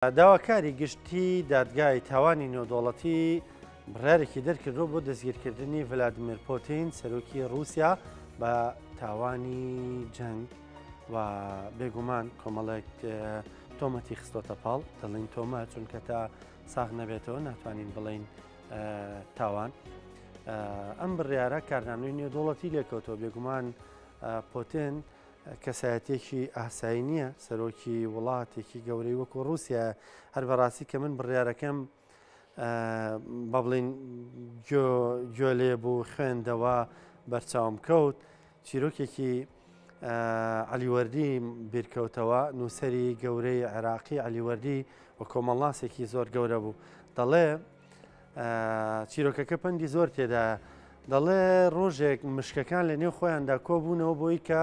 داواکاری گشتی دادگای تاوانی نێودەوڵەتی بڕیارێکی دەرکردووە بۆ دەستگیرکردنی ڤلادیمیر پۆتین سەرۆکی رووسیا بە تاوانی جەنگ و بێگومان کۆمەڵێک تۆمەتی خستۆتە پاڵ دەڵین تۆمە چونکە تا ساغ نەبێتەوە ناتوانین بڵین تاوان ئەم بڕیارە کارنامەی نێودەوڵەتی لێکەوتەوە بێگومان پۆتین کەسایەتیەکی ئاسایی نییە، سەرۆکی وڵاتێکی گەورەی وەکو ڕووسیایە، هەر بەڕاستی کە من بڕیارەکەم با بڵین گوێ لێ بوو خوێندەوە بەرچاوم کەوت چیرۆکێکی عەلیوەردی بیرکەوتەوە نووسەری گەورەی عێراقی عەلیوەردی و کۆمەڵناسێکی زۆر گەورە بوو دەڵێ چیرۆکەکە پەندی زۆر تێدایە دەڵێ ڕۆژێک مشکەکان لە نێو خۆیاندا کۆبوونەوە بۆی کە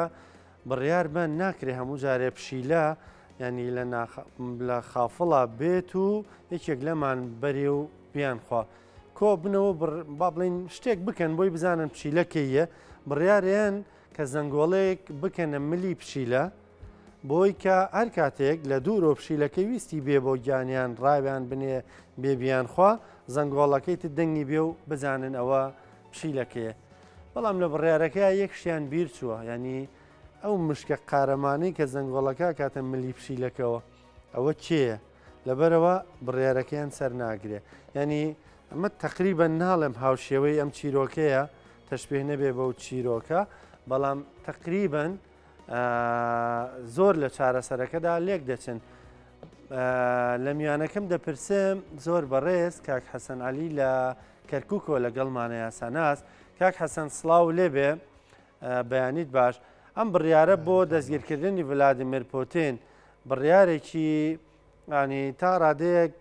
بڕیار بەن ناکرێ هەموو جارێ پشیلە ینی لە لە خافڵە بێت و یەکێک لەمان بەرێ و بیان خوا کۆ بنەوە با بڵین شتێک بکەن بۆی بزانن پشیلە کەیە بڕیارێن کە زەنگۆڵێک بکەنە ملی پشیلە بۆی کە هەر کاتێک لە دوورۆ پشیلەکەی ویستی بێ بۆ گیانیان ڕاویان بنێ بێ بیانخوا، زەنگۆڵەکەی تر دەنگی بێ و بزانن ئەوە پشیلەکەیە. بەڵام لە بڕیارەکەیا یەک شتیان بیر چووە، یانی ئەو مشکە قارەمانەی کە زەنگۆڵەکە ئەکاتە ملی پشیلەکەوە ئەوە کێیە؟ لەبەرئەوە بڕیارەکەیان سەر ناگرێ. یانی ئەمە تەقریبەن ناڵێم هاوشێوەی ئەم چیرۆکەیە، تەشبیه نەبێ بەو چیرۆکە، بەڵام تەقریبەن زۆر لە چارەسەرەکەدا لێک دەچن. لە میوانەکەم دەپرسم زۆر بەڕێز کاک حەسەن عەلی لە کەرکووکەوە لەگەڵمانە یاساناس کاک حەسەن سڵاو لێبێ بەیانیت باش ئەم بڕیارە بۆ دەستگیرکردنی ڤلادیمیر پوتین بڕیارێکی ینی تا ڕادەیەک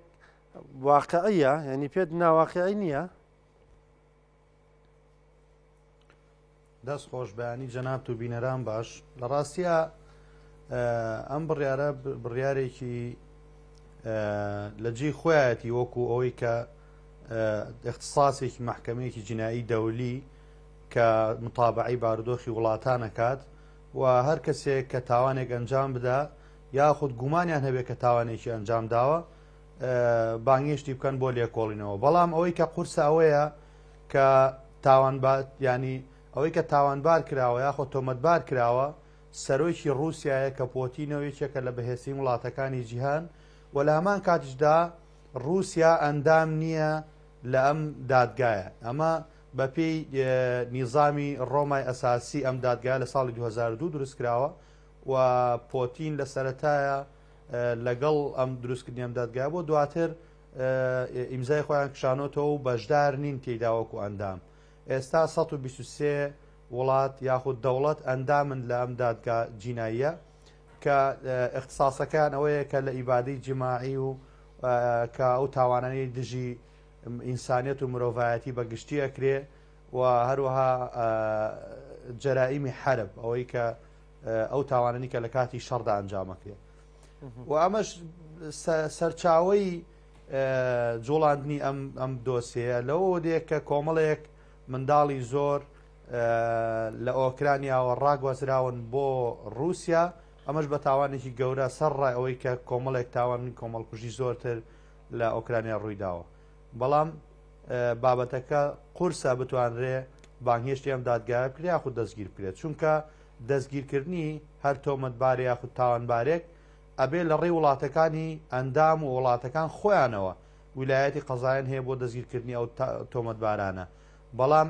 واقعیە ینی پێت ناواقعی نییە؟ دەست خۆش بەیانی جەنابت و بینەران باش لە ڕاستیا ئەم بڕیارە بڕیارێکی لە جێی خۆیەتی وەکو ئەوەی کە اختصاسێکی محکمەیەکی جینایی دەولی کە متابعی بارودۆخی وڵاتانەکات و هەر کەسێک کە تاوانێک ئەنجام بدا یاخود گومانیان هەبێت کە تاوانێکی ئەنجام داوە بانگێشتی بکەن بۆ لێکۆڵینەوە بەڵام ئەوەی کە قورسە ئەوەیە کە تاوانبار ینی ئەوەی کە تاوانبار کراوە یاخۆ تۆمەتبار کراوە سەرۆکی ڕووسایە کە پۆتینەوە یەکێکە لە بەهێزترین وڵاتەکانی جیهان و لە هەمان کاتیشدا ڕووسیا ئەندام نییە لە ئەم دادگایە ئەمە بەپێی نیزامی ڕۆمای ئەساسی ئەم دادگای لە ساڵی 2002 دروست کراوە و پۆتین لە سەرەتایە لەگەڵ ئەم دروستکردنی ئەم دادگا بۆ دواتر ئیمزای خۆیان کشانۆتەوە و بەشدار نین تێیدا وەکو ئەندام ئێستا 123 وڵات یاخود دەوڵەت ئەندامن لە ئەم دادگا جیناییە کە اختصاصەکان ئەوەیە کە لە ئیبادەی جماعی و کە ئەو تاوانانەی دژی ئینسانیەت و مرۆڤایەتی بە گشتی ئەکرێ و هەروەها جەرائیمی حەرب ئەوەی کە ئەو تاوانەنی کە لە کاتی شەڕدا ئەنجامەکرێت و ئەمەش سەرچاوەی جوڵاندنی ئەم ئەم دۆسەیە لەوە دێ کە کۆمەڵێک منداڵی زۆر لە ئۆکرانیاوە ڕاگوازراون بۆ رووسیا ئەمەش بە تاوانێکی گەورە سەر ڕای ئەوەی کە کۆمەڵێک تاوانی کۆمەڵکوژی زۆرتر لە ئۆکرانیا ڕوویداوە بەڵام بابەتەکە قورسە بتوانرێ بانگهێشتی ئەم دادگایە بکرێ یاخود دەستگیر بکرێت چونکە دەستگیرکردنی هەر تۆمەتبار یاخود تاوانبارێک ئەبێ لە ڕێی وڵاتەکانی ئەندام و وڵاتەکان خۆیانەوە ویلایەتی قەزایان هەیە بۆ دەستگیرکردنی ئەو تۆمەتبارانە بەڵام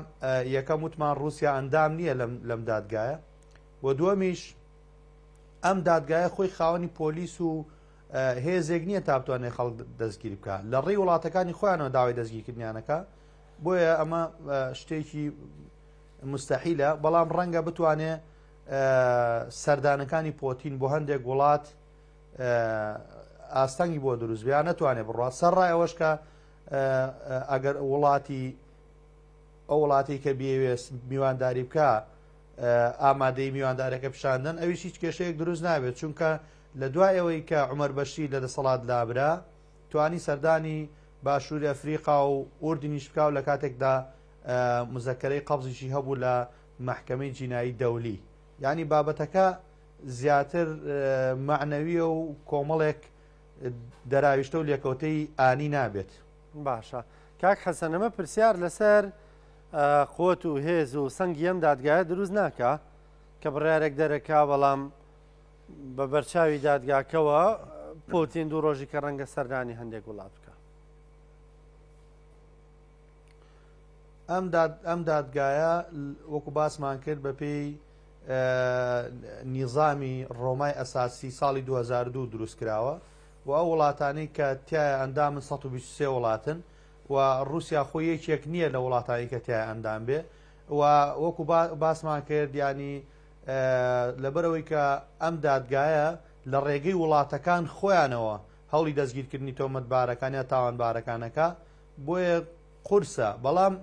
یەکەم وتمان رووسیا ئەندام نییە لەم دادگایە و دووەمیش ئەم دادگایە خۆی خاوەنی پۆلیس و هێزێک نییە تا بتوانێت خەڵک دەستگیر بکە لە ڕێی وڵاتەکانی خۆیانەوە داوای دەستگیرکردنیانەکە بۆیە ئەمە شتێکی مستحیلە بەڵام ڕەنگە بتوانێ سەردانەکانی پۆتین بۆ هەندێک وڵات ئاستەنگی بۆ دروست بیان نەتوانێت بڕات سەر ڕای ئەوەش کە ئەگەر وڵاتی ئەو وڵاتی کە بیەوێت میوانداری بکە ئامادەی میواندارەکە پیشاندن ئەویش هیچ کێشەیەک دروست نابێت چونکە لە دوای ئەوەی کە عومەر بەشیر لە دەسەڵات لابرا، توانی سەردانی باشووری ئەفریقا و ئوردنیش بکا و لە کاتێکدا مزەکەرەی قەبزیشی هەبوو لە مەحکەمەی جینایی دەولی. یانی بابەتەکە زیاتر مەعنەویە و کۆمەڵێک دەراویشتە و لێکەوتەی ئانی نابێت. باشە کاک حەسەن ئەمە پرسیار لەسەر قوت و هێز و سەنگی ئەم دادگایە دروست ناکا کە بڕیارێک دەرەکا بەڵام بە بەرچاوی دادگاکەوە پۆتین دوو ڕۆژی کە ڕەنگە سەردانی هەندێک وڵات بکە. ئەم دادگایە وەکو باسمان کرد بە پێی نیزامی ڕۆمای ئەساسی ساڵی 2002 دروست کراوە و ئەو وڵاتانی کە تایە ئەندامن 123 وڵاتن و رووسیا خۆی یەکێک نییە لە وڵاتانی کە تایە ئەندام بێ و وەکو باسمان کرد ینی لەبەرەوەی کە ئەم دادگایە لە ڕێگەی وڵاتەکان خۆیانەوە هەوڵی دەستگیرکردنی تۆمەتبارەکان یا تاوانبارەکانەکە بۆیە قورسە بەڵام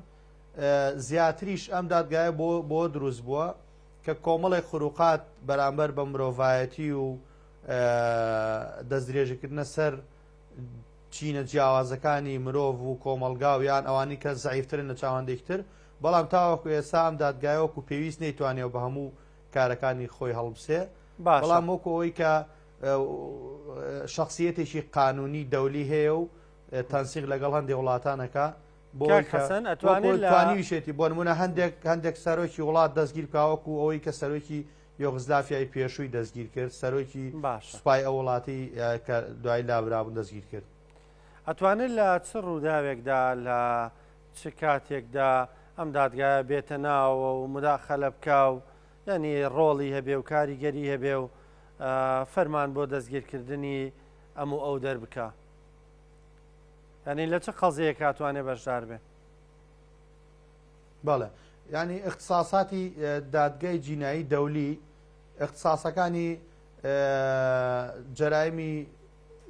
زیاتریش ئەم دادگایە بۆ بۆ دروست بووە کە کۆمەڵێک خروقات بەرامبەر بە مرۆڤایەتی و دەستدرێژیکردنە سەر چینە جیاوازەکانی مرۆڤ و کۆمەڵگا و یان ئەوانی کە زەعیفترن لە چاوەندێکتر بەڵام تاوەکو ئێستا ئەم دادگایە وەکو پێویست نەیتوانێت بە هەموو کارەکانی خۆی هەڵبسێ بەڵام وەکو ئەوەی کە شخصیەتێکی قانونی دەولی هەیە و تەنسیق لەگەڵ هەندێک وڵاتانەکە بۆ توانیویشێتی بۆ نمونە هەندێک هەندێک سەرۆکی وڵات دەستگیر بکاوەکو ئەوەی کە سەرۆکی یۆغزلافیای پێشووی دەستگیر کرد سەرۆکی سوپای ئەو وڵاتی کە دوای لابرابوون دەستگیر کرد. ئەتوانێت لە چ ڕووداوێکدا لە چ کاتێکدا ئەم دادگایە بێتە ناوە و مداخەلە بکا و یعنی ڕۆڵی هەبێ و کاریگەری هەبێ و فەرمان بۆ دەستگیرکردنی ئەم و ئەو دەربکا؟ یعنی لە چ قەزیەک ئەتوانێ بەشدار بێ؟ بەڵێ یعنی اختصاصاتی دادگای جینایی دەولی اختصاصەکانی جەرایمی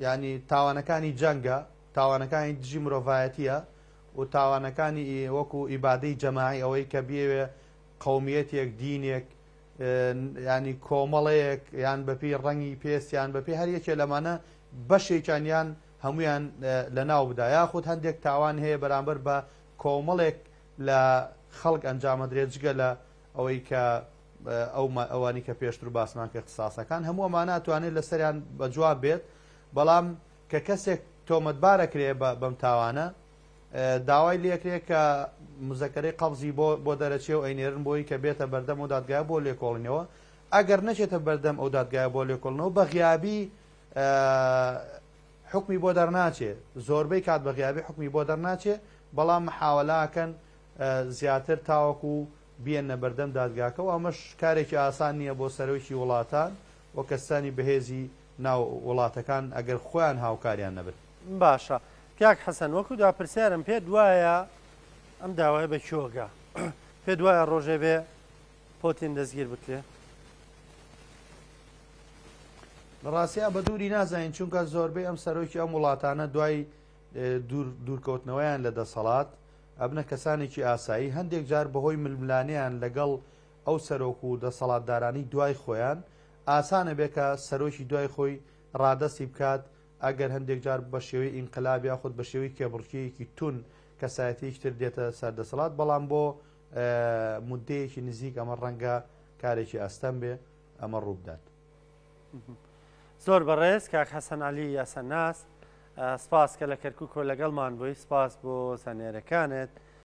ینی تاوانەکانی جەنگە تاوانەکانی دژی مرۆڤایەتیە و تاوانەکانی وەکو ئیبادەی جەماعی ئەوەی کە بیەوێ قومیەتێک دینێک ینی کۆمەڵەیەک یان بەپی ڕەنگی پێست یان بەپی هەر یەکێ لەمانە بەشێکیان یان هەمویان لەناو بدا یاخود هەندێک تاوان هەیە بەرامبەر بە کۆمەڵێک لە خەڵک ئەنجامەدرێت جگە لە ئەوەی کە ئەو ئەوانی کە پێشتر باسمان کرد اختصاصەکان هەموو ئەمانە توانێت لەسەریان بە جواب بێت بەڵام کە کەسێک تۆمەتبارەکرێ بەم تاوانە داوای لێکرێ کە مزەکەرەی قەبزی بۆ بۆ دەرەچێ و ئەینێرن بۆی کە بێتە بەردەم و دادگای بۆ لێکۆڵینەوە ئەگەر نەچێتە بەردەم ئەو دادگای بۆ لێکۆڵنەوە بە غیابی حوکمی بۆ دەرناچێ زۆربەی کات بە غیابی حوکمی بۆ دەرناچێ بەڵام محاوەلاکەن زیاتر تاوەکو بیەنە بەردەم دادگاکە و ئەمەش کارێکی ئاسان نییە بۆ سەرۆکی وڵاتان و کەسانی بەهێزی ناو وڵاتەکان ئەگەر خۆیان هاوکاریان نەبن. باشە کاک حەسەن وەکو دوا پرسیارم پێت وایە ئەم داوایە بە کوێ گا؟ پێت وایە ڕۆژێ بێ پۆتین دەستگیر بکرێ؟ لە ڕاستیا بە دووری نازانین چونکە زۆربەی ئەم سەرۆکی ئەم وڵاتانە دوای دوورکەوتنەوەیان لە دەسەڵات ئەبنە کەسانێکی ئاسایی هەندێک جار بەهۆی ململانێیان لەگەڵ ئەو سەرۆک و دەسەڵاتدارانی دوای خۆیان ئاسانە بێ کە سەرۆکی دوای خۆی ڕادەستی بکات ئەگەر هەندێک جار بە شێوەی ئینقلاب یاخود بە شێوەی کێبڕکێیەکی تون کەسایەتیەکی تر دێتە سەر دەسەڵات بەڵام بۆ مدەیەکی نزیک ئەمە ڕەنگە کارێکی ئەستەم بێ ئەمە ڕووبدات. زۆر بەڕێز کاک حەسەن عەلی یاساناس سپاس کە لە کەرکووکەوە لەگەڵمان بووی سپاس بۆ زانیارەکانت.